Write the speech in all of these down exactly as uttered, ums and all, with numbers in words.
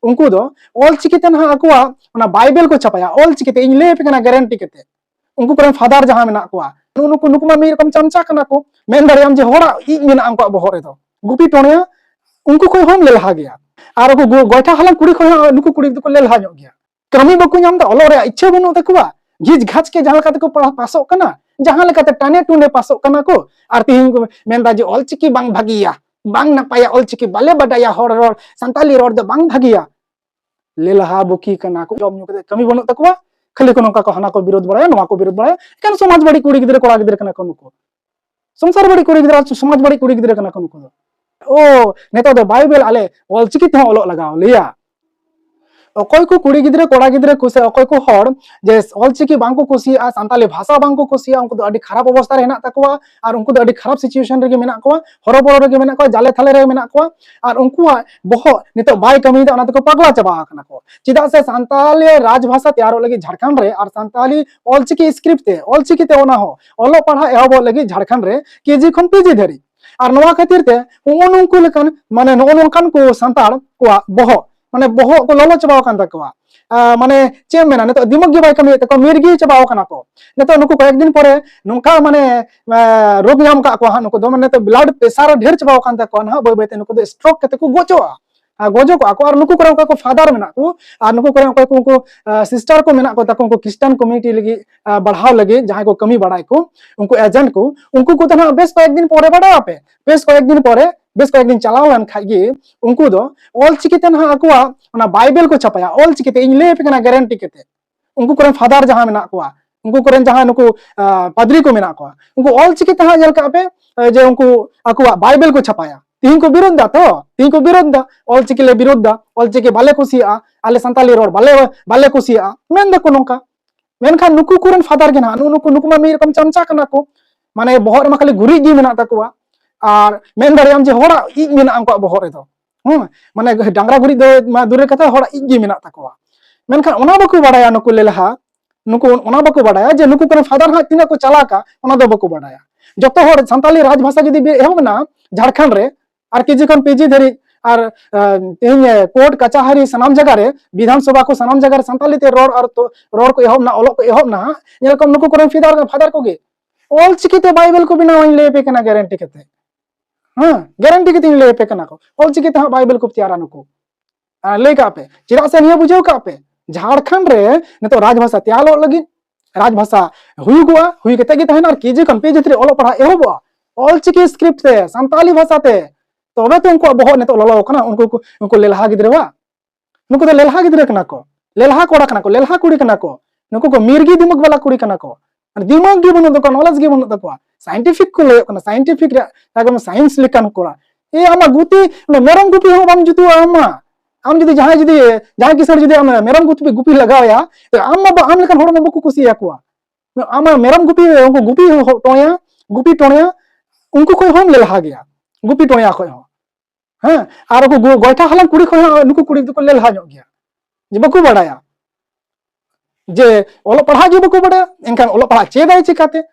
ᱩᱱᱠᱩ ᱫᱚ ᱚᱞᱪᱤᱠᱤ ᱛᱮ ᱱᱟᱦᱟᱜ ᱟᱠᱚᱣᱟᱜ ᱚᱱᱟ ᱵᱟᱭᱵᱮᱞ ᱠᱚ ᱪᱷᱟᱯᱟᱭᱟ ᱚᱞᱪᱤᱠᱤ ᱛᱮ᱾ ᱤᱧ ᱞᱟᱹᱭ ᱟᱯᱮ ᱠᱟᱱᱟ ᱜᱮᱨᱮᱱᱴᱤ ᱠᱟᱛᱮ, ᱩᱱᱠᱩ ᱠᱚᱨᱮᱱ ᱯᱷᱟᱫᱟᱨ ᱡᱟᱦᱟᱸ ᱢᱮᱱᱟᱜ ᱠᱚᱣᱟ, ᱱᱩᱜᱼᱩ ᱱᱩᱠᱩ, ᱱᱩᱠᱩ ᱢᱟ ᱢᱤᱫ ᱨᱚᱠᱚᱢ ᱪᱟᱢᱪᱟ ᱠᱟᱱᱟ ᱠᱚ᱾ ᱢᱮᱱ ᱫᱟᱲᱮᱭᱟᱜ ᱟᱢ ᱡᱮ ᱦᱚᱲᱟᱜ ᱤᱡ ᱢᱮᱱᱟᱜᱼᱟ ᱩᱱᱠᱩᱣᱟᱜ ᱵᱚᱦᱚᱜ ᱨᱮᱫᱚ, ᱜᱩᱯᱤ ᱴᱚᱬᱮᱭᱟ, ᱩᱱᱠᱩ ᱠᱷᱚᱱ ᱦᱚᱸᱢ ᱞᱮᱞᱦᱟ ᱜᱮᱭᱟ᱾ ᱟᱨ ᱩᱱᱠᱩ ᱜᱚ-, ᱜᱚᱭᱴᱷᱟ ᱦᱟᱞᱟᱝ ᱠᱩᱲᱤ ᱠᱷᱚᱱ ᱦᱚᱸ ᱱᱩᱠᱩ ᱠᱩᱲᱤ ᱫᱚᱠᱚ ᱞᱮᱞᱦᱟ ᱧᱚᱜ ᱜᱮᱭᱟ᱾ ᱠᱟᱹᱢᱤ ᱵᱟᱠᱚ ᱧᱟᱢ ᱮᱫᱟ, ᱚᱞᱚᱜ ᱨᱮᱭᱟᱜ ᱤᱪᱪᱷᱟᱹ ᱵᱟᱹᱱᱩᱜ ᱛᱟᱠᱚᱣᱟ, ᱜᱷᱤᱪ ᱜᱷᱟᱪ ᱠᱮ ᱡᱟᱦᱟᱸ ᱞᱮᱠᱟ ᱛᱮᱠᱚ ᱯᱟᱲᱦᱟᱣ ᱯᱟᱥᱚᱜ ᱠᱟᱱᱟ, ᱡᱟᱦᱟᱸ ᱞᱮᱠᱟᱛᱮ ᱴᱟᱱᱮ ᱴᱩᱱᱮ ᱯᱟᱥᱚᱜ ᱠᱟᱱᱟ ᱠᱚ, ᱟᱨ ᱛᱮᱦᱮᱧ ᱠᱚ ᱢᱮᱱᱫᱟ ᱡᱮ ᱚᱞᱪᱤᱠᱤ ᱵᱟᱝ ᱵᱷᱟᱹᱜᱤᱭᱟ, ᱵᱟᱝ ᱱᱟᱯᱟᱭᱟ, ᱚᱞᱪᱤᱠᱤ ᱵᱟᱞᱮ ᱵᱟᱰᱟᱭᱟ, ᱦᱚᱲ ᱨᱚᱲ, ᱥᱟᱱᱛᱟᱞᱤ ᱨᱚᱲ ᱫᱚ ᱵᱟᱝ ᱵᱷᱟᱹᱜᱤᱭᱟ᱾ ᱞᱮᱞᱦᱟ ᱵᱩᱠᱤ ᱠᱟᱱᱟ ᱠᱚ, ᱡᱚᱢ ᱧᱩ ᱠᱟᱛᱮ ᱠᱟᱹᱢᱤ ᱵᱟᱹᱱᱩᱜ ᱛᱟᱠᱚᱣᱟ, ᱠᱷᱟᱹᱞᱤ ᱠᱚ ᱱᱚᱝᱠᱟ ᱠᱚ ᱦᱟᱱᱟ ᱠᱚ ᱵᱤᱨᱳᱫ ᱵᱟᱲᱟᱭᱟ, ᱱᱚᱣᱟ ᱠᱚ ᱵᱤᱨᱳᱫ ᱵᱟᱲᱟᱭᱟ᱾ ᱮᱠᱮᱱ ᱥᱚᱢᱟᱡᱽ ᱵᱟᱹᱲᱤᱡ ᱠᱩᱲᱤ ᱜᱤᱫᱽᱨᱟᱹ ᱠᱚᱲᱟ ᱜᱤᱫᱽᱨᱟᱹ ᱠᱟᱱᱟ ᱠᱚ ᱱᱩᱠᱩ᱾ ᱥᱚᱝᱥᱟᱨ ᱵᱟᱹᱲᱤᱡ ᱠᱩᱲᱤ ᱜᱤᱫᱽᱨᱟᱹ ᱟᱨ ᱥᱚᱢᱟᱡᱽ ᱵᱟᱹᱲᱤᱡ ᱠᱩᱲᱤ ᱜᱤᱫᱽᱨᱟᱹ ᱠᱟᱱᱟ ᱠᱚ ᱱᱩᱠᱩ ᱫᱚ᱾ ᱳ, ᱱᱤᱛᱚᱜ ᱫᱚ ᱵᱟᱭᱵᱮᱞ ᱟᱞᱮ ᱚᱞᱪᱤᱠᱤ ᱛᱮᱦᱚᱸ ᱚᱞᱚᱜ ᱞᱟᱜᱟᱣ ᱞᱮᱭᱟ᱾ ᱚᱠᱚᱭ ᱠᱚ ᱠᱩᱲᱤ ᱜᱤᱫᱽᱨᱟᱹ ᱠᱚᱲᱟ ᱜᱤᱫᱽᱨᱟᱹ ᱠᱚ ᱥᱮ ᱚᱠᱚᱭ ᱠᱚ ᱦᱚᱲ ᱡᱮ ᱚᱞᱪᱤᱠᱤ ᱵᱟᱝ ᱠᱚ ᱠᱩᱥᱤᱭᱟᱜᱼᱟ, ᱥᱟᱱᱛᱟᱞᱤ ᱵᱷᱟᱥᱟ ᱵᱟᱝ ᱠᱚ ᱠᱩᱥᱤᱭᱟᱜᱼᱟ, ᱩᱱᱠᱩ ᱫᱚ ᱟᱹᱰᱤ ᱠᱷᱟᱨᱟᱯ ᱚᱵᱚᱥᱛᱟ ᱨᱮ ᱦᱮᱱᱟᱜ ᱛᱟᱠᱚᱣᱟ᱾ ᱟᱨ ᱩᱱᱠᱩ ᱫᱚ ᱟᱹᱰᱤ ᱠᱷᱟᱨᱟᱯ situation ᱨᱮᱜᱮ ᱢᱮᱱᱟᱜ ᱠᱚᱣᱟ, ᱦᱚᱨᱚᱵᱚᱨᱚ ᱨᱮᱜᱮ ᱢᱮᱱᱟᱜ ᱠᱚᱣᱟ, ᱡᱟᱞᱮ ᱛᱷᱟᱞᱮ ᱨᱮ ᱢᱮᱱᱟᱜ ᱠᱚᱣᱟ᱾ ᱟᱨ ᱩᱱᱠᱩᱣᱟᱜ ᱵᱚᱦᱚᱜ ᱱᱤᱛᱚᱜ ᱵᱟᱭ ᱠᱟᱹᱢᱤᱭᱮᱫᱟ, ᱚᱱᱟ ᱛᱮᱠᱚ ᱯᱟᱜᱽᱞᱟ ᱪᱟᱵᱟ ᱟᱠᱟᱱᱟ ᱠᱚ᱾ ᱪᱮᱫᱟᱜ ᱥᱮ ᱥᱟᱱᱛᱟᱞᱤ ᱨᱟᱡᱽᱵᱷᱟᱥᱟ ᱛᱮᱭᱟᱨᱚᱜ ᱞᱟᱹᱜᱤᱫ ᱡᱷᱟᱲᱠᱷᱚᱸᱰ ᱨᱮ ᱟᱨ ᱥᱟᱱᱛᱟᱞᱤ ᱚᱞᱪᱤᱠᱤ script ᱛᱮ, ᱚᱞᱪᱤᱠᱤ ᱛᱮ ᱚᱱᱟ ᱦᱚᱸ ᱚᱞᱚᱜ ᱯᱟᱲᱦᱟᱜ ᱮᱦᱚᱵᱚᱜ ᱞᱟᱹᱜᱤᱫ ᱡᱷᱟᱲᱠᱷᱚᱸᱰ ᱨᱮ KG ᱠᱷᱚᱱ PG ᱫᱷᱟᱹᱨᱤᱡ᱾ ᱟᱨ ᱱᱚᱣᱟ ᱠᱷᱟᱹᱛᱤᱨ ᱛᱮ ᱱᱚᱜᱼᱚ ᱱᱩᱠᱩ ᱞᱮᱠᱟᱱ, ᱢᱟᱱᱮ ᱱᱚᱜᱼᱚ ᱱᱚᱝᱠᱟᱱ ᱠᱚ ᱥᱟᱱᱛᱟᱲ ᱠᱚᱣᱟᱜ ᱵᱚᱦᱚᱜ, ᱢᱟᱱᱮ ᱵᱚᱦᱚᱜ ᱠᱚ ᱞᱚᱞᱚ ᱪᱟᱵᱟᱣ ᱟᱠᱟᱱ ᱛᱟᱠᱚᱣᱟ᱾ ᱟᱨ ᱢᱟᱱᱮ ᱪᱮᱫ ᱮᱢ ᱢᱮᱱᱟ, ᱱᱤᱛᱚᱜ ᱫᱤᱢᱟᱜᱽ ᱜᱮ ᱵᱟᱭ ᱠᱟᱹᱢᱤᱭᱮᱫ ᱛᱟᱠᱚᱣᱟ, ᱢᱤᱨᱜᱤ ᱪᱟᱵᱟᱣ ᱟᱠᱟᱱᱟ ᱠᱚ᱾ ᱱᱤᱛᱚᱜ ᱱᱩᱠᱩ ᱠᱚᱭᱮᱠ ᱫᱤᱱ ᱯᱚᱨᱮ ᱱᱚᱝᱠᱟ ᱢᱟᱱᱮ, ᱮ, ᱨᱳᱜᱽ ᱧᱟᱢ ᱠᱟᱜ ᱠᱚᱣᱟ ᱦᱟᱸᱜ, ᱱᱩᱠᱩ ᱫᱚ ᱢᱟᱱᱮ ᱱᱤᱛᱚᱜ blood pressure ᱰᱷᱮᱨ ᱪᱟᱵᱟᱣ ᱟᱠᱟᱱ ᱛᱟᱠᱚᱣᱟ ᱱᱟᱦᱟᱜ, ᱵᱟᱹᱭ ᱵᱟᱹᱭ ᱛᱮ ᱱᱩᱠᱩ ᱫᱚ stroke ᱠᱟᱛᱮ ᱠᱚ ᱜᱚᱡᱚᱜᱼᱟ᱾ ᱟᱨ ᱜᱚᱡᱚᱜᱚᱜᱼᱟ ᱠᱚ᱾ ᱟᱨ ᱱᱩᱠᱩ ᱠᱚᱨᱮ ᱚᱠᱚᱭ ᱠᱚ ᱯᱷᱟᱫᱟᱨ ᱢᱮᱱᱟᱜ ᱠᱚ, ᱟᱨ ᱱᱩᱠᱩ ᱠᱚᱨᱮ ᱚᱠᱚᱭ ᱠᱚ ᱩᱱᱠᱩ, ᱟ, ᱥᱤᱥᱴᱟᱨ ᱠᱚ ᱢᱮᱱᱟᱜ ᱠᱚ ᱛᱟᱠᱚ, ᱩᱱᱠᱩ ᱠᱷᱨᱤᱥᱴᱟᱱ ᱠᱚᱢᱤᱭᱩᱱᱤᱴᱤ ᱞᱟᱹᱜᱤᱫ, ᱟ, ᱵᱟᱲᱦᱟᱣ ᱞᱟᱹᱜᱤᱫ ᱡᱟᱦᱟᱸᱭ ᱠᱚ ᱠᱟᱹᱢᱤ ᱵᱟᱲᱟᱭ ᱠᱚ, ᱩᱱᱠᱩ ᱮᱡᱮᱱᱴ ᱠᱚ, ᱩᱱᱠᱩ ᱠᱚ ᱫᱚ ᱱᱟᱦᱟᱜ ᱵᱮᱥ ᱠᱚᱭᱮᱠ ᱫᱤᱱ ᱯᱚᱨᱮ, ᱵᱟᱲᱟᱭ ᱟᱯᱮ, ᱵᱮᱥ ᱠᱚᱭᱮᱠ ᱫᱤᱱ ᱯᱚᱨᱮ, ᱵᱮᱥ ᱠᱚᱭᱮᱠ ᱫᱤᱱ ᱪᱟᱞᱟᱣ ᱞᱮᱱ ᱠᱷᱟᱡ ᱜᱮ ᱩᱱᱠᱩ ᱫᱚ ᱚᱞ ᱪᱤᱠᱤ ᱛᱮ ᱱᱟᱦᱟᱜ ᱟᱠᱚᱣᱟᱜ ᱚᱱᱟ ᱵᱟᱭᱵᱮᱞ ᱠᱚ ᱪᱷᱟᱯᱟᱭᱟ, ᱚᱞ ᱪᱤᱠᱤ ᱛᱮ᱾ ᱤᱧ ᱞᱟᱹᱭ ᱟᱯᱮ ᱠᱟᱱᱟ ᱜᱮᱨᱮᱱᱴᱤ ᱠᱟᱛᱮ᱾ ᱩᱱᱠᱩ ᱠᱚᱨᱮᱱ ᱯᱷᱟᱫᱟᱨ ᱡᱟᱦᱟᱸ ᱢᱮᱱᱟᱜ ᱠᱚᱣᱟ, ᱩᱱᱠᱩ ᱠᱚᱨᱮᱱ ᱡᱟᱦᱟᱸ ᱱᱩᱠᱩ, ᱟ, ᱯᱟᱫᱽᱨᱤ ᱠᱚ ᱢᱮᱱᱟᱜ ᱠᱚᱣᱟ, ᱩᱱᱠᱩ ᱚᱞ ᱪᱤᱠᱤ ᱛᱮ ᱦᱟᱸᱜ ᱧᱮᱞ ᱠᱟᱜ ᱯᱮ, ᱮ, ᱡᱮ ᱩᱱᱠᱩ ᱟᱠᱚᱣᱟᱜ ᱵᱟᱭᱵᱮᱞ ᱠᱚ ᱪᱷᱟᱯᱟᱭᱟ᱾ ᱛᱤᱦᱤᱧ ᱠᱚ ᱵᱤᱨᱳᱫ ᱫᱟ ᱛᱚ, ᱛᱤᱦᱤᱧ ᱠᱚ ᱵᱤᱨᱳᱫ ᱫᱟ, ᱚᱞ ᱪᱤᱠᱤ ᱞᱮ ᱵᱤᱨᱳᱫ ᱫᱟ, ᱚᱞ ᱪᱤᱠᱤ ᱵᱟᱞᱮ ᱠᱩᱥᱤᱭᱟᱜᱼᱟ, ᱟᱞᱮ ᱥᱟᱱᱛᱟᱞᱤ ᱨᱚᱲ ᱵᱟᱞᱮ, ᱵᱟᱞᱮ ᱠᱩᱥᱤᱭᱟᱜᱼᱟ, ᱢᱮᱱ ᱫᱟᱠᱚ ᱱᱚᱝᱠᱟ᱾ ᱢᱮᱱᱠᱷᱟᱱ ᱱᱩᱠᱩ ᱠᱚᱨᱮᱱ ᱯᱷᱟᱫᱟᱨ ᱜᱮ ᱱᱟᱦᱟᱜ, ᱱᱩᱜᱼᱩ ᱱᱩᱠᱩ, ᱱᱩᱠᱩ ᱢᱟ ᱢᱤᱫ ᱨᱚᱠᱚᱢ ᱪᱟᱢᱪᱟ ᱠᱟᱱᱟ ᱠᱚ, ᱢᱟᱱᱮ ᱵᱚᱦᱚᱜ ᱨᱮᱢᱟ ᱠᱷᱟᱹᱞᱤ ᱜᱩᱨᱤᱡ ᱜᱮ ᱢᱮᱱᱟᱜ ᱛᱟᱠᱚᱣᱟ᱾ ᱟᱨ ᱢᱮᱱ ᱫᱟᱲᱮᱭᱟᱜ ᱟᱢ ᱡᱮ ᱦᱚᱲᱟᱜ ᱤᱡ ᱢᱮᱱᱟᱜᱼᱟ ᱩᱱᱠᱩᱣᱟᱜ ᱵᱚᱦᱚᱜ ᱨᱮᱫᱚ᱾ ᱦᱮᱸ, ᱢᱟᱱᱮ ᱰᱟᱝᱨᱟ ᱜᱩᱨᱤᱡ ᱫᱚ ᱢᱟ ᱫᱩᱨᱮᱨ ᱠᱟᱛᱷᱟ, ᱦᱚᱲᱟᱜ ᱤᱡ ᱜᱮ ᱢᱮᱱᱟᱜ ᱛᱟᱠᱚᱣᱟ᱾ ᱢᱮᱱᱠᱷᱟᱱ ᱚᱱᱟ ᱵᱟᱠᱚ ᱵᱟᱲᱟᱭᱟ ᱱᱩᱠᱩ ᱞᱮᱞᱦᱟ, ᱱᱩᱠᱩ ᱚᱱᱟ ᱵᱟᱠᱚ ᱵᱟᱲᱟᱭᱟ ᱡᱮ ᱱᱩᱠᱩ ᱠᱚᱨᱮᱱ ᱯᱷᱟᱫᱟᱨ ᱦᱟᱸᱜ ᱛᱤᱱᱟᱹᱜ ᱠᱚ ᱪᱟᱞᱟᱠᱟ, ᱚᱱᱟ ᱫᱚ ᱵᱟᱠᱚ ᱵᱟᱲᱟᱭᱟ᱾ ᱡᱚᱛᱚ ᱦᱚᱲ ᱥᱟᱱᱛᱟᱞᱤ ᱨᱟᱡᱽ ᱵᱷᱟᱥᱟ ᱡᱩᱫᱤ ᱵᱤ-, ᱮᱦᱚᱵ ᱮᱱᱟ ᱡᱷᱟᱲᱠᱷᱚᱸᱰ ᱨᱮ, ᱟᱨ KG ᱠᱷᱚᱱ PG ᱫᱷᱟᱹᱨᱤᱡ, ᱟᱨ ᱛᱮᱦᱮᱧ ᱠᱳᱨᱴ ᱠᱟᱪᱟᱦᱟᱨᱤ ᱥᱟᱱᱟᱢ ᱡᱟᱭᱜᱟ ᱨᱮ, ᱵᱤᱫᱷᱟᱱ ᱥᱚᱵᱷᱟ ᱠᱚ ᱥᱟᱱᱟᱢ ᱡᱟᱭᱜᱟ ᱨᱮ ᱥᱟᱱᱛᱟᱲᱤ ᱛᱮ ᱨᱚᱲ ᱟᱨ ᱨᱚᱲ ᱠᱚ ᱮᱦᱚᱵ ᱱᱟ, ᱚᱞᱚᱜ ᱠᱚ ᱮᱦᱚᱵ ᱱᱟ ᱦᱟᱸᱜ, ᱧᱮᱞ ᱠᱚᱢ ᱱᱩᱠᱩ ᱠᱚᱨᱮᱱ ᱯᱷᱟᱫᱟᱨ ᱯᱷᱟᱫᱟᱨ ᱠᱚᱜᱮ ᱚᱞᱪᱤᱠᱤ ᱛᱮ ᱵᱟᱭᱵᱮᱞ ᱠᱚ ᱵᱮᱱᱟᱣ, ᱤᱧ ᱞᱟᱹᱭ ᱟᱯᱮ ᱠᱟᱱᱟ ᱜᱮᱨᱮᱱᱴᱤ ᱠᱟᱛᱮ᱾ ᱦᱮᱸ, ᱜᱮᱨᱮᱱᱴᱤ ᱠᱟᱛᱮ ᱤᱧ ᱞᱟᱹᱭ ᱟᱯᱮ ᱠᱟᱱᱟ ᱠᱚ, ᱚᱞᱪᱤᱠᱤ ᱛᱮ ᱦᱟᱸᱜ ᱵᱟᱭᱵᱮᱞ ᱠᱚ ᱛᱮᱭᱟᱨᱟ ᱱᱩᱠᱩ᱾ ᱟᱨ ᱞᱟᱹᱭ ᱠᱟᱜ ᱯᱮ, ᱪᱮᱫᱟᱜ ᱥᱮ ᱱᱤᱭᱟᱹ ᱵᱩᱡᱷᱟᱹᱣ ᱠᱟᱜ ᱯᱮ, ᱡᱷᱟᱲᱠᱷᱚᱸᱰ ᱨᱮ ᱱᱤᱛᱚᱜ ᱨᱟᱡᱽᱵᱷᱟᱥᱟ ᱛᱮᱭᱟᱨᱚᱜ ᱞᱟᱹᱜᱤᱫ, ᱨᱟᱡᱽᱵᱷᱟᱥᱟ ᱦᱩᱭᱩᱜᱚᱜᱼᱟ, ᱦᱩᱭ ᱠᱟᱛᱮ ᱜᱮ ᱛᱟᱦᱮᱱᱟ, ᱟᱨ ᱠᱮᱡᱤ ᱠᱷᱚᱱ ᱯᱤ ᱡᱟᱹᱛᱤ ᱨᱮ ᱚᱞᱚᱜ ᱯᱟᱲᱦᱟᱜ ᱮᱦᱚᱵᱚᱜᱼᱟ ᱚᱞᱪᱤᱠᱤ ᱥᱠᱨᱤᱯᱴ ᱛᱮ, ᱥᱟᱱᱛᱟᱞᱤ ᱵᱷᱟᱥᱟ ᱛᱮ, ᱛᱚᱵᱮ ᱛᱚ ᱩᱱᱠᱩᱣᱟᱜ ᱵᱚᱦᱚᱜ ᱱᱤᱛᱚᱜ ᱞᱚᱞᱚ ᱠᱟᱱᱟ, ᱩᱱᱠᱩ ᱩᱱᱠᱩ ᱞᱮᱞᱦᱟ ᱜᱤᱫᱽᱨᱟᱹᱣᱟᱜ᱾ ᱱᱩᱠᱩ ᱫᱚ ᱞᱮᱞᱦᱟ ᱜᱤᱫᱽᱨᱟᱹ ᱠᱟᱱᱟ ᱠᱚ, ᱞᱮᱞᱦᱟ ᱠᱚᱲᱟ ᱠᱟᱱᱟ ᱠᱚ, ᱞᱮᱞᱦᱟ ᱠᱩᱲᱤ ᱠᱟᱱᱟ ᱠᱚ᱾ ᱱᱩᱠᱩ ᱠᱚ ᱢᱤᱨᱜᱤ ᱫᱤᱢᱟᱜᱽ ᱵᱟᱞᱟ ᱠᱩᱲᱤ ᱠᱟᱱᱟ ᱠᱚ᱾ ᱫᱤᱢᱟᱜᱽ ᱜᱮ ᱵᱟᱹᱱᱩᱜ ᱛᱟᱠᱚᱣᱟ, ᱱᱚᱞᱮᱡᱽ ᱜᱮ ᱵᱟᱹᱱᱩᱜ ᱛᱟᱠᱚᱣᱟ᱾ ᱥᱟᱭᱮᱱᱴᱤᱯᱷᱤᱠ ᱠᱚ ᱞᱟᱹᱭᱚᱜ ᱠᱟᱱᱟ, ᱥᱟᱭᱮᱱᱴᱤᱯᱷᱤᱠ ᱨᱮᱭᱟᱜ ᱮᱠᱫᱚᱢ ᱥᱟᱭᱮᱱᱥ ᱞᱮᱠᱟᱱ ᱠᱚᱲᱟ᱾ ᱮ, ᱟᱢᱟᱜ ᱜᱩᱛᱤ, ᱚᱱᱟ ᱢᱮᱨᱚᱢ ᱜᱩᱯᱤ ᱦᱚᱸ ᱵᱟᱢ ᱡᱩᱛᱩᱜᱼᱟ ᱟᱢ ᱢᱟ᱾ ᱟᱢ ᱡᱩᱫᱤ ᱡᱟᱦᱟᱸᱭ ᱡᱩᱫᱤ, ᱡᱟᱦᱟᱸᱭ ᱠᱤᱥᱟᱹᱬ ᱡᱩᱫᱤ ᱟᱢ ᱢᱮᱨᱚᱢ ᱜᱩᱯᱤ, ᱜᱩᱯᱤ ᱞᱟᱜᱟᱣᱮᱭᱟ, ᱛᱚ ᱟᱢ ᱢᱟ ᱵᱟ-, ᱟᱢ ᱞᱮᱠᱟᱱ ᱦᱚᱲ ᱢᱟ ᱵᱟᱠᱚ ᱠᱩᱥᱤᱭᱟᱠᱚᱣᱟ᱾ ᱟᱢ ᱢᱟ ᱢᱮᱨᱚᱢ ᱜᱩᱯᱤ, ᱩᱱᱠᱩ ᱜᱩᱯᱤ ᱦᱚ-, ᱴᱚᱬᱮᱭᱟ, ᱜᱩᱯᱤ ᱴᱚᱬᱮᱭᱟ, ᱩᱱᱠᱩ ᱠᱷᱚᱡ ᱦᱚᱸᱢ ᱞᱮᱞᱦᱟ ᱜᱮᱭᱟ, ᱜᱩᱯᱤ ᱴᱚᱬᱮᱭᱟ ᱠᱷᱚᱡ ᱦᱚᱸ᱾ ᱦᱮᱸ, ᱟᱨ ᱩᱱᱠᱩ ᱜᱚ-, ᱜᱚᱭᱴᱷᱟ ᱦᱟᱞᱟᱝ ᱠᱩᱲᱤ ᱠᱷᱚᱡ ᱦᱚᱸ ᱱᱩᱠᱩ ᱠᱩᱲᱤ ᱫᱚᱠᱚ ᱞᱮᱞᱦᱟ ᱧᱚᱜ ᱜᱮᱭᱟ, ᱡᱮ ᱵᱟᱠᱚ ᱵᱟᱲᱟᱭᱟ, ᱡᱮ ᱚᱞᱚᱜ ᱯᱟᱲᱦᱟᱜ ᱜᱮ ᱵᱟᱠᱚ ᱵᱟᱲᱟᱭᱟ, ᱮᱱᱠᱷᱟᱱ ᱚᱞᱚᱜ ᱯᱟᱲᱦᱟᱜ ᱪᱮᱫᱟᱭ ᱪᱤᱠᱟᱛᱮ?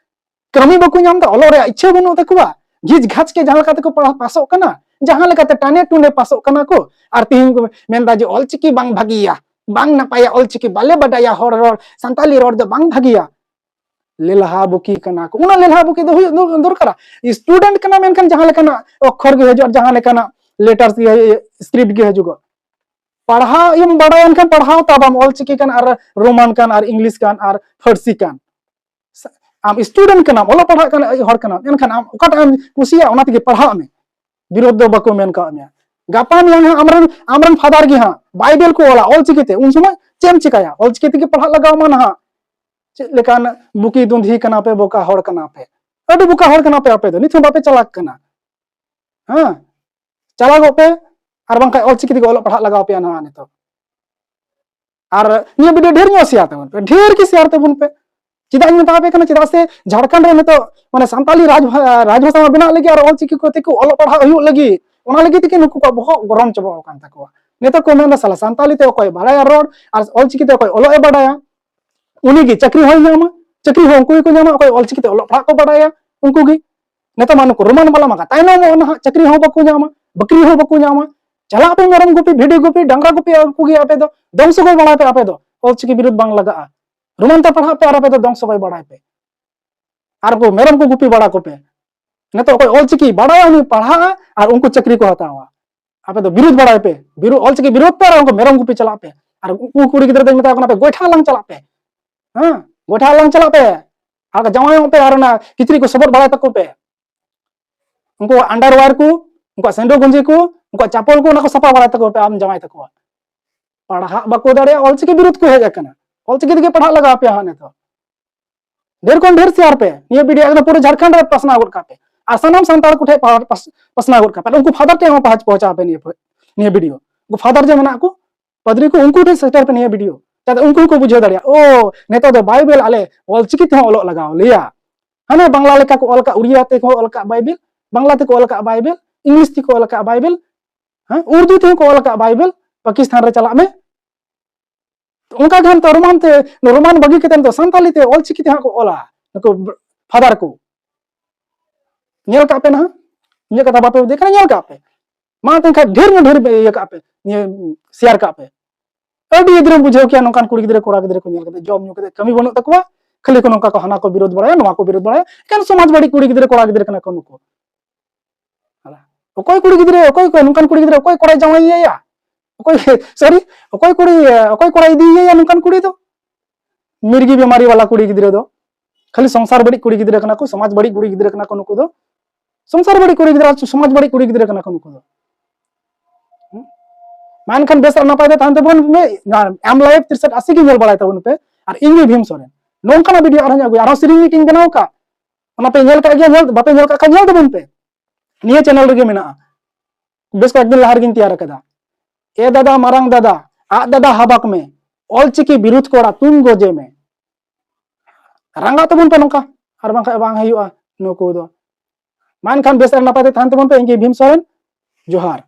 ᱠᱟᱹᱢᱤ ᱵᱟᱠᱚ ᱧᱟᱢ ᱮᱫᱟ, ᱚᱞᱚᱜ ᱨᱮᱭᱟᱜ ᱤᱪᱪᱷᱟᱹ ᱵᱟᱹᱱᱩᱜ ᱛᱟᱠᱚᱣᱟ, ᱜᱷᱤᱪ ᱜᱷᱟᱪ ᱠᱮ ᱡᱟᱦᱟᱸ ᱞᱮᱠᱟ ᱛᱮᱠᱚ ᱯᱟᱲᱦᱟᱣ ᱯᱟᱥᱚᱜ ᱠᱟᱱᱟ, ᱡᱟᱦᱟᱸ ᱞᱮᱠᱟᱛᱮ ᱴᱟᱱᱮ ᱴᱩᱱᱮ ᱯᱟᱥᱚᱜ ᱠᱟᱱᱟ ᱠᱚ, ᱟᱨ ᱛᱤᱦᱤᱧ ᱠᱚ ᱢᱮᱱᱫᱟ ᱡᱮ ᱚᱞᱪᱤᱠᱤ ᱵᱟᱝ ᱵᱷᱟᱹᱜᱤᱭᱟ, ᱵᱟᱝ ᱱᱟᱯᱟᱭᱟ, ᱚᱞᱪᱤᱠᱤ ᱵᱟᱞᱮ ᱵᱟᱰᱟᱭᱟ, ᱦᱚᱲ ᱨᱚᱲ, ᱥᱟᱱᱛᱟᱞᱤ ᱨᱚᱲ ᱫᱚ ᱵᱟᱝ ᱵᱷᱟᱹᱜᱤᱭᱟ᱾ ᱞᱮᱞᱦᱟ ᱵᱩᱠᱤ ᱠᱟᱱᱟ ᱠᱚ᱾ ᱚᱱᱟ ᱞᱮᱞᱦᱟ ᱵᱩᱠᱤ ᱫᱚ ᱦᱩᱭᱩᱜ ᱫᱚ ᱫᱚᱨᱠᱟᱨᱟ᱾ ᱥᱴᱩᱰᱮᱱᱴ ᱠᱟᱱᱟ ᱢᱮᱱᱠᱷᱟᱱ ᱡᱟᱦᱟᱸ ᱞᱮᱠᱟᱱᱟᱜ ᱚᱠᱠᱷᱚᱨ ᱜᱮ ᱦᱤᱡᱩᱜᱼᱟ, ᱡᱟᱦᱟᱸ ᱞᱮᱠᱟᱱᱟᱜ ᱞᱮᱴᱟᱨᱥ ᱜᱮ, ᱥᱠᱨᱤᱯᱴ ᱜᱮ ᱦᱤᱡᱩᱜᱚᱜ᱾ ᱯᱟᱲᱦᱟᱣ ᱮᱢ ᱵᱟᱲᱟᱭᱟᱱ ᱠᱷᱟᱱ ᱯᱟᱲᱦᱟᱣ ᱛᱟᱵᱟᱢ, ᱚᱞᱪᱤᱠᱤ ᱠᱟᱱ ᱟᱨ ᱨᱳᱢᱟᱱ ᱠᱟᱱ ᱟᱨ ᱤᱝᱞᱤᱥ ᱠᱟᱱ ᱟᱨ ᱯᱷᱟᱹᱨᱥᱤ ᱠᱟᱱ᱾ ᱟᱢ ᱥᱴᱩᱰᱮᱱᱴ ᱠᱟᱱᱟᱢ, ᱚᱞᱚᱜ ᱯᱟᱲᱦᱟᱜ ᱠᱟᱱ ᱦᱚᱲ ᱠᱟᱱᱟᱢ, ᱮᱱᱠᱷᱟᱱ ᱟᱢ ᱚᱠᱟᱴᱟᱜ ᱮᱢ ᱠᱩᱥᱤᱭᱟᱜᱼᱟ ᱚᱱᱟ ᱛᱮᱜᱮ ᱯᱟᱲᱦᱟᱜ ᱢᱮ᱾ ᱵᱤᱨᱳᱫᱷ ᱫᱚ ᱵᱟᱠᱚ ᱢᱮᱱ ᱠᱟᱜ ᱢᱮᱭᱟ᱾ ᱜᱟᱯᱟ ᱢᱮᱭᱟᱝ ᱦᱟᱸᱜ ᱟᱢᱨᱮᱱ, ᱟᱢᱨᱮᱱ ᱯᱷᱟᱫᱟᱨ ᱜᱮ ᱦᱟᱸᱜ ᱵᱟᱭᱵᱮᱞ ᱠᱚ ᱚᱞᱟ ᱚᱞᱪᱤᱠᱤ ᱛᱮ, ᱩᱱ ᱥᱚᱢᱚᱭ ᱪᱮᱫ ᱮᱢ ᱪᱤᱠᱟᱭᱟ? ᱚᱞᱪᱤᱠᱤ ᱛᱮᱜᱮ ᱯᱟᱲᱦᱟᱜ ᱞᱟᱜᱟᱣ ᱟᱢᱟ ᱱᱟᱦᱟᱜ᱾ ᱪᱮᱫ ᱞᱮᱠᱟᱱ ᱵᱩᱠᱤ ᱫᱩᱸᱫᱷᱤ ᱠᱟᱱᱟ ᱯᱮ, ᱵᱚᱠᱟ ᱦᱚᱲ ᱠᱟᱱᱟ ᱯᱮ, ᱟᱹᱰᱤ ᱵᱚᱠᱟ ᱦᱚᱲ ᱠᱟᱱᱟ ᱯᱮ ᱟᱯᱮ ᱫᱚ, ᱱᱤᱛ ᱦᱚᱸ ᱵᱟᱯᱮ ᱪᱟᱞᱟᱜ ᱠᱟᱱᱟ᱾ ᱦᱮᱸ, ᱪᱟᱞᱟᱜᱚᱜ ᱯᱮ, ᱟᱨ ᱵᱟᱝᱠᱷᱟᱱ ᱚᱞᱪᱤᱠᱤ ᱛᱮᱜᱮ ᱚᱞᱚᱜ ᱯᱟᱲᱦᱟᱜ ᱞᱟᱜᱟᱣ ᱯᱮᱭᱟ ᱱᱟᱦᱟᱜ ᱱᱤᱛᱚᱜ᱾ ᱟᱨ ᱱᱤᱭᱟᱹ ᱵᱷᱤᱰᱤᱭᱳ ᱰᱷᱮᱨ ᱧᱚᱜ ᱥᱮᱭᱟᱨ ᱛᱟᱵᱚᱱ ᱯᱮ, ᱰᱷᱮᱨ ᱜᱮ ᱥᱮᱭᱟᱨ ᱛᱟᱵᱚᱱ ᱯᱮ᱾ ᱪᱮᱫᱟᱜ ᱤᱧ ᱢᱮᱛᱟ ᱯᱮ ᱠᱟᱱᱟ? ᱪᱮᱫᱟᱜ ᱥᱮ ᱡᱷᱟᱲᱠᱷᱚᱸᱰ ᱨᱮ ᱱᱤᱛᱚᱜ ᱢᱟᱱᱮ ᱥᱟᱱᱛᱟᱞᱤ ᱨᱟᱡᱽ ᱵᱷᱟ-, ᱨᱟᱡᱽᱵᱷᱟᱥᱟ ᱢᱟ ᱵᱮᱱᱟᱜ ᱞᱟᱹᱜᱤᱫ ᱟᱨ ᱚᱞᱪᱤᱠᱤ ᱠᱚᱛᱮ ᱠᱚ ᱚᱞᱚᱜ ᱯᱟᱲᱦᱟᱜ ᱦᱩᱭᱩᱜ ᱞᱟᱹᱜᱤᱫ, ᱚᱱᱟ ᱞᱟᱹᱜᱤᱫ ᱛᱮᱜᱮ ᱱᱩᱠᱩ ᱠᱚᱣᱟᱜ ᱵᱚᱦᱚᱜ ᱜᱚᱨᱚᱢ ᱪᱟᱵᱟ ᱟᱠᱟᱱ ᱛᱟᱠᱚᱣᱟ᱾ ᱱᱤᱛᱚᱜ ᱠᱚ ᱢᱮᱱᱫᱟ, "ᱥᱟᱞᱟ ᱥᱟᱱᱛᱟᱞᱤ ᱛᱮ ᱚᱠᱚᱭ ᱵᱟᱲᱟᱭᱟ ᱨᱚᱲ ᱟᱨ ᱚᱞᱪᱤᱠᱤ ᱛᱮ ᱚᱠᱚᱭ ᱚᱞᱚᱜ ᱮ ᱵᱟᱲᱟᱭᱟ, ᱩᱱᱤ ᱜᱮ ᱪᱟᱹᱠᱨᱤ ᱦᱚᱸᱭ ᱧᱟᱢᱟ, ᱪᱟᱹᱠᱨᱤ ᱦᱚᱸ ᱩᱱᱠᱩ ᱜᱮᱠᱚ ᱧᱟᱢᱟ, ᱚᱠᱚᱭ ᱚᱞᱪᱤᱠᱤ ᱛᱮ ᱚᱞᱚᱜ ᱯᱟᱲᱦᱟᱜ ᱠᱚ ᱵᱟᱲᱟᱭᱟ ᱩᱱᱠᱩ ᱜᱮ᱾" ᱱᱤᱛᱚᱜ ᱢᱟ ᱱᱩᱠᱩ ᱨᱳᱢᱟᱱ ᱵᱟᱞᱟ ᱢᱟ ᱛᱟᱭᱱᱚᱢᱚᱜ ᱱᱟᱦᱟᱜ, ᱪᱟᱹᱠᱨᱤ ᱦᱚᱸ ᱵᱟᱠᱚ ᱧᱟᱢᱟ, ᱵᱟᱹᱠᱨᱤ ᱦᱚᱸ ᱵᱟᱠᱚ ᱧᱟᱢᱟ᱾ ᱪᱟᱞᱟᱜ ᱯᱮ ᱢᱮᱨᱚᱢ ᱜᱩᱯᱤ, ᱵᱷᱤᱰᱤ ᱜᱩᱯᱤ, ᱰᱟᱝᱨᱟ ᱜᱩᱯᱤ, ᱟᱨ ᱩᱱᱠᱩ ᱜᱮ ᱟᱯᱮ ᱫᱚ ᱫᱚᱝ ᱥᱚᱜᱚᱭ ᱵᱟᱲᱟᱭ ᱯᱮ᱾ ᱟᱯᱮ ᱫᱚ ᱚᱞᱪᱤᱠᱤ ᱵᱤᱨᱩᱫᱷ ᱵᱟᱝ ᱞᱟᱜᱟᱜᱼᱟ, ᱨᱳᱢᱟᱱ ᱛᱮ ᱯᱟᱲᱦᱟᱜ ᱯᱮ ᱟᱨ ᱟᱯᱮ ᱫᱚ ᱫᱚᱝ ᱥᱚᱜᱚᱭ ᱵᱟᱲᱟᱭ ᱯᱮ᱾ ᱟᱨ ᱩᱱᱠᱩ ᱢᱮᱨᱚᱢ ᱠᱚ ᱜᱩᱯᱤ ᱵᱟᱲᱟ ᱠᱚᱯᱮ᱾ ᱱᱤᱛᱚᱜ ᱚᱠᱚᱭ ᱚᱞᱪᱤᱠᱤ ᱵᱟᱲᱟᱭᱟ ᱩᱱᱤ ᱯᱟᱲᱦᱟᱜᱼᱟ ᱟᱨ ᱩᱱᱠᱩ ᱪᱟᱹᱠᱨᱤ ᱠᱚ ᱦᱟᱛᱟᱣᱟ᱾ ᱟᱯᱮ ᱫᱚ ᱵᱤᱨᱩᱫᱷ ᱵᱟᱲᱟᱭ ᱯᱮ, ᱵᱤᱨᱩᱫᱷ, ᱚᱞᱪᱤᱠᱤ ᱵᱤᱨᱩᱫᱷ ᱯᱮ ᱟᱨ ᱩᱱᱠᱩ ᱢᱮᱨᱚᱢ ᱜᱩᱯᱤ ᱪᱟᱞᱟᱜ ᱯᱮ᱾ ᱟᱨ ᱩᱱᱠᱩ ᱠᱩᱲᱤ ᱜᱤᱫᱽᱨᱟᱹ ᱫᱚᱧ ᱢᱮᱛᱟ ᱠᱚ ᱠᱟᱱᱟ, ᱯᱮ ᱜᱚᱭᱴᱷᱟ ᱦᱟᱞᱟᱝ ᱪᱟᱞᱟᱜ ᱯᱮ, ᱦᱮᱸ, ᱜᱚᱭᱴᱷᱟ ᱦᱟᱞᱟᱝ ᱪᱟᱞᱟᱜ ᱯᱮ᱾ ᱟᱨ ᱡᱟᱶᱟᱭᱚᱜ ᱯᱮ ᱟᱨ ᱚᱱᱟ ᱠᱤᱪᱨᱤᱡ ᱠᱚ ᱥᱚᱵᱚᱫ ᱵᱟᱲᱟᱭ ᱛᱟᱠᱚ ᱯᱮ᱾ ᱩᱱᱠᱩᱣᱟᱜ underwear ᱠᱚ, ᱩᱱᱠᱩᱣᱟᱜ ᱥᱮᱸᱫᱚ ᱜᱚᱸᱡᱤ ᱠᱚ, ᱩᱱᱠᱩᱣᱟᱜ ᱪᱟᱯᱚᱞ ᱠᱚ, ᱚᱱᱟ ᱠᱚ ᱥᱟᱯᱷᱟ ᱵᱟᱲᱟᱭ ᱛᱟᱠᱚ ᱯᱮ ᱟᱢ ᱡᱟᱶᱟᱭ ᱛᱟᱠᱚᱣᱟᱜ᱾ ᱯᱟᱲᱦᱟᱜ ᱵᱟᱠᱚ ᱫᱟᱲᱮᱭᱟᱜᱼᱟ, ᱚᱞᱪᱤᱠᱤ ᱵᱤᱨᱩᱫᱷ ᱠᱚ ᱦᱮᱡ ᱟᱠᱟᱱᱟ᱾ ᱚᱞᱪᱤᱠᱤ ᱛᱮᱜᱮ ᱯᱟᱲᱦᱟᱜ ᱞᱟᱜᱟᱣ ᱟᱯᱮᱭᱟ ᱦᱟᱸᱜ ᱱᱤᱛᱚᱜ᱾ ᱰᱷᱮᱨ ᱠᱷᱚᱱ ᱰᱷᱮᱨ share ᱯᱮ᱾ ᱱᱤᱭᱟᱹ video ᱮᱠᱫᱚᱢ ᱯᱩᱨᱟᱹ ᱡᱷᱟᱲᱠᱷᱚᱸᱰ ᱨᱮ ᱯᱟᱥᱱᱟᱣ ᱜᱚᱫ ᱠᱟᱜ ᱯᱮ᱾ ᱟᱨ ᱥᱟᱱᱟᱢ ᱥᱟᱱᱛᱟᱲ ᱠᱚ ᱴᱷᱮᱱ ᱯᱟ-, ᱯᱟᱥ-, ᱯᱟᱥᱱᱟᱣ ᱜᱚᱫ ᱠᱟᱜ ᱯᱮ᱾ ᱩᱱᱠᱩ father ᱴᱷᱮᱱ ᱦᱚᱸ ᱯᱟᱦᱟᱪ-, ᱯᱚᱦᱪᱟᱣ ᱯᱮ ᱱᱤᱭᱟᱹ ᱯᱷ-, ᱱᱤᱭᱟᱹ video᱾ ᱩᱱᱠᱩ father ᱡᱮ ᱢᱮᱱᱟᱜ ᱠᱚ, ᱯᱟᱫᱽᱨᱤ ᱠᱚ, ᱩᱱᱠᱩ ᱴᱷᱮᱱ ᱥᱮᱴᱮᱨ ᱯᱮ ᱱᱤᱭᱟᱹ video᱾ ᱡᱟᱛᱮ ᱩᱱᱠᱩ ᱦᱚᱸᱠᱚ ᱵᱩᱡᱷᱟᱹᱣ ᱫᱟᱲᱮᱭᱟᱜᱼᱟ, ᱳ, ᱱᱤᱛᱚᱜ ᱫᱚ Bible ᱟᱞᱮ ᱚᱞᱪᱤᱠᱤ ᱛᱮᱦᱚᱸ ᱚᱞᱚᱜ ᱞᱟᱜᱟᱣ ᱞᱮᱭᱟ᱾ ᱦᱟᱱᱮ ᱵᱟᱝᱞᱟ ᱞᱮᱠᱟ ᱠᱚ ᱚᱞ ᱠᱟᱜ, ᱩᱲᱤᱭᱟ ᱛᱮᱠᱚ ᱚᱞ ᱠᱟᱜ Bible, ᱵᱟᱝᱞᱟ ᱛᱮᱠᱚ ᱚᱞ ᱠᱟᱜ Bible, English ᱛᱮᱠᱚ ᱚᱞ ᱠᱟᱜ Bible, ᱦᱮᱸ, ᱩᱨᱫᱩ ᱛᱮᱦᱚᱸ ᱠᱚ ᱚᱞ ᱠᱟᱜ Bible, ᱯᱟᱠᱤᱥᱛᱟᱱ ᱨᱮ ᱪᱟᱞᱟᱜ ᱢᱮ᱾ ᱚᱱᱠᱟ ᱜᱮ ᱦᱟᱱᱛᱮ ᱨᱳᱢᱟᱱ ᱛᱮ, ᱨᱳᱢᱟᱱ ᱵᱟᱹᱜᱤ ᱠᱟᱛᱮ ᱱᱤᱛᱚᱜ ᱥᱟᱱᱛᱟᱞᱤ ᱛᱮ ᱚᱞᱪᱤᱠᱤ ᱛᱮ ᱦᱟᱸᱜ ᱠᱚ ᱚᱞᱟ, ᱱᱩᱠᱩ father ᱠᱚ᱾ ᱧᱮᱞ ᱠᱟᱜ ᱯᱮ ᱱᱟᱦᱟᱜ, ᱤᱧᱟᱹᱜ ᱠᱟᱛᱷᱟ ᱵᱟᱯᱮ ᱵᱩᱡᱷᱟᱹᱣ ᱠᱟᱱᱟ, ᱧᱮᱞ ᱠᱟᱜ ᱯᱮ᱾ ᱢᱟ ᱛᱮᱱᱠᱷᱟᱱ ᱰᱷᱮᱨ ᱧᱚᱜ ᱰᱷᱮᱨ ᱤᱭᱟᱹ ᱠᱟᱜ ᱯᱮ, ᱱᱤᱭᱟᱹ share ᱠᱟᱜ ᱯᱮ᱾ ᱟᱹᱰᱤ ᱜᱤᱫᱽᱨᱟᱹᱢ ᱵᱩᱡᱷᱟᱹᱣ ᱠᱮᱭᱟ ᱱᱚᱝᱠᱟᱱ ᱠᱩᱲᱤ ᱜᱤᱫᱽᱨᱟᱹ, ᱠᱚᱲᱟ ᱜᱤᱫᱽᱨᱟᱹ ᱠᱚ ᱧᱮᱞ ᱠᱟᱛᱮ, ᱡᱚᱢ ᱧᱩ ᱠᱟᱛᱮ ᱠᱟᱹᱢᱤ ᱵᱟᱹᱱᱩᱜ ᱛᱟᱠᱚᱣᱟ, ᱠᱷᱟᱹᱞᱤ ᱠᱚ ᱱᱚᱝᱠᱟ ᱠᱚ ᱦᱟᱱᱟ ᱠᱚ ᱵᱤᱨᱳᱫᱷ ᱵᱟᱲᱟᱭᱟ, ᱱᱚᱣᱟ ᱠᱚ ᱵᱤᱨᱳᱫᱷ ᱵᱟᱲᱟᱭᱟ᱾ ᱮᱠᱮᱱ ᱥᱚᱢᱟᱡᱽ ᱵᱟᱹᱲᱤᱡ ᱠᱩᱲᱤ ᱜᱤᱫᱽᱨᱟᱹ, ᱠᱚᱲᱟ ᱜᱤᱫᱽᱨᱟᱹ ᱠᱟᱱᱟ ᱠᱚ ᱱᱩᱠᱩ᱾ ᱚᱠᱚᱭ ᱠᱩᱲᱤ ᱜᱤᱫᱽᱨᱟᱹ, ᱚᱠᱚᱭ ᱠᱚ ᱱᱚᱝᱠᱟᱱ ᱠᱩᱲᱤ ᱜᱤᱫᱽᱨᱟᱹ, ᱚᱠᱚᱭ ᱠᱚᱲᱟᱭ ᱡᱟᱶᱟᱭᱮᱭᱟ? ᱚᱠᱚᱭ, sorry, ᱚᱠᱚᱭ ᱠᱩᱲᱤ, ᱚᱠᱚᱭ ᱠᱚᱲᱟᱭ ᱤᱫᱤᱭᱮᱭᱟ ᱱᱚᱝᱠᱟᱱ ᱠᱩᱲᱤ ᱫᱚ? ᱢᱤᱨᱜᱤ ᱵᱮᱢᱟᱨᱤ ᱵᱟᱞᱟ ᱠᱩᱲᱤ ᱜᱤᱫᱽᱨᱟᱹ ᱫᱚ᱾ ᱠᱷᱟᱹᱞᱤ ᱥᱚᱝᱥᱟᱨ ᱵᱟᱹᱲᱤᱡ ᱠᱩᱲᱤ ᱜᱤᱫᱽᱨᱟᱹ ᱠᱟᱱᱟ ᱠᱚ, ᱥᱚᱢᱟᱡᱽ ᱵᱟᱹᱲᱤᱡ ᱠᱩᱲᱤ ᱜᱤᱫᱽᱨᱟᱹ ᱠᱟᱱᱟ ᱠᱚ ᱱᱩᱠᱩ ᱫᱚ᱾ ᱥᱚᱝᱥᱟᱨ ᱵᱟᱹᱲᱤᱡ ᱠᱩᱲᱤ ᱜᱤᱫᱽᱨᱟᱹ ᱟᱨ ᱥᱚᱢᱟᱡᱽ ᱵᱟᱹᱲᱤᱡ ᱠᱩᱲᱤ ᱜᱤᱫᱽᱨᱟᱹ ᱠᱟᱱᱟ ᱠᱚ ᱱᱩᱠᱩ ᱫᱚ᱾ ᱦᱩᱸ? ᱢᱟ ᱮᱱᱠᱷᱟᱱ ᱵᱮᱥ ᱟᱨ ᱱᱟᱯᱟᱭ ᱛᱮ ᱛᱟᱦᱮᱱ ᱛᱟᱵᱚᱱ ᱢᱮ᱾ ᱱᱚᱣᱟ ᱮᱢ live ᱛᱤᱨᱥᱟᱴ ᱟᱥᱤ ᱜᱮ ᱧᱮᱞ ᱵᱟᱲᱟᱭ ᱛᱟᱵᱚᱱ ᱯᱮ᱾ ᱟᱨ ᱤᱧ ᱜᱮ ᱵᱷᱤᱢ ᱥᱚᱨᱮᱱ᱾ ᱱᱚᱝᱠᱟᱱᱟᱜ video ᱟᱨᱦᱚᱸᱧ ᱟᱹᱜᱩᱭᱟ᱾ ᱟᱨᱦᱚᱸ ᱥᱮᱨᱮᱧ ᱢᱤᱫᱴᱤᱧ ᱵᱮᱱᱟᱣ ᱠᱟᱜ᱾ ᱚᱱᱟ ᱯᱮ ᱧᱮᱞ ᱠᱟᱜ ᱜᱮᱭᱟ, ᱧᱮᱞ, ᱵᱟᱯᱮ ᱧᱮᱞ ᱠᱟᱜ ᱠᱷᱟᱱ ᱧᱮᱞ ᱛᱟᱵᱚᱱ ᱯᱮ᱾ ᱱᱤᱭᱟᱹ channel ᱨᱮᱜᱮ ᱢᱮᱱᱟᱜᱼᱟ᱾ ᱵᱮᱥ ᱠᱚᱭᱮᱠ ᱫᱤᱱ ᱞᱟᱦᱟ ᱨᱮᱜᱤᱧ ᱛᱮᱭᱟᱨ ᱟᱠᱟᱫᱟ᱾ ᱮ ᱫᱟᱫᱟ, ᱢᱟᱨᱟᱝ ᱫᱟᱫᱟ, ᱟᱜ ᱫᱟᱫᱟ ᱦᱟᱵᱟᱠ ᱢᱮ, ᱚᱞᱪᱤᱠᱤ ᱵᱤᱨᱩᱫᱷ ᱠᱚᱲᱟ ᱛᱩᱧ ᱜᱚᱡᱮ ᱢᱮ᱾ ᱨᱟᱸᱜᱟᱜ ᱛᱟᱵᱚᱱ ᱯᱮ ᱱᱚᱝᱠᱟ, ᱟᱨ ᱵᱟᱝᱠᱷᱟᱱ ᱵᱟᱝ ᱦᱩᱭᱩᱜᱼᱟ ᱱᱩᱠᱩ ᱫᱚ᱾ ᱢᱟ ᱮᱱᱠᱷᱟᱱ ᱵᱮᱥ ᱟᱨ ᱱᱟᱯᱟᱭ ᱛᱮ ᱛᱟᱦᱮᱱ ᱛᱟᱵᱚᱱ ᱯᱮ᱾ ᱤᱧ ᱜᱮ ᱵᱷᱤᱢ ᱥᱚᱨᱮᱱ, ᱡᱚᱦᱟᱨ᱾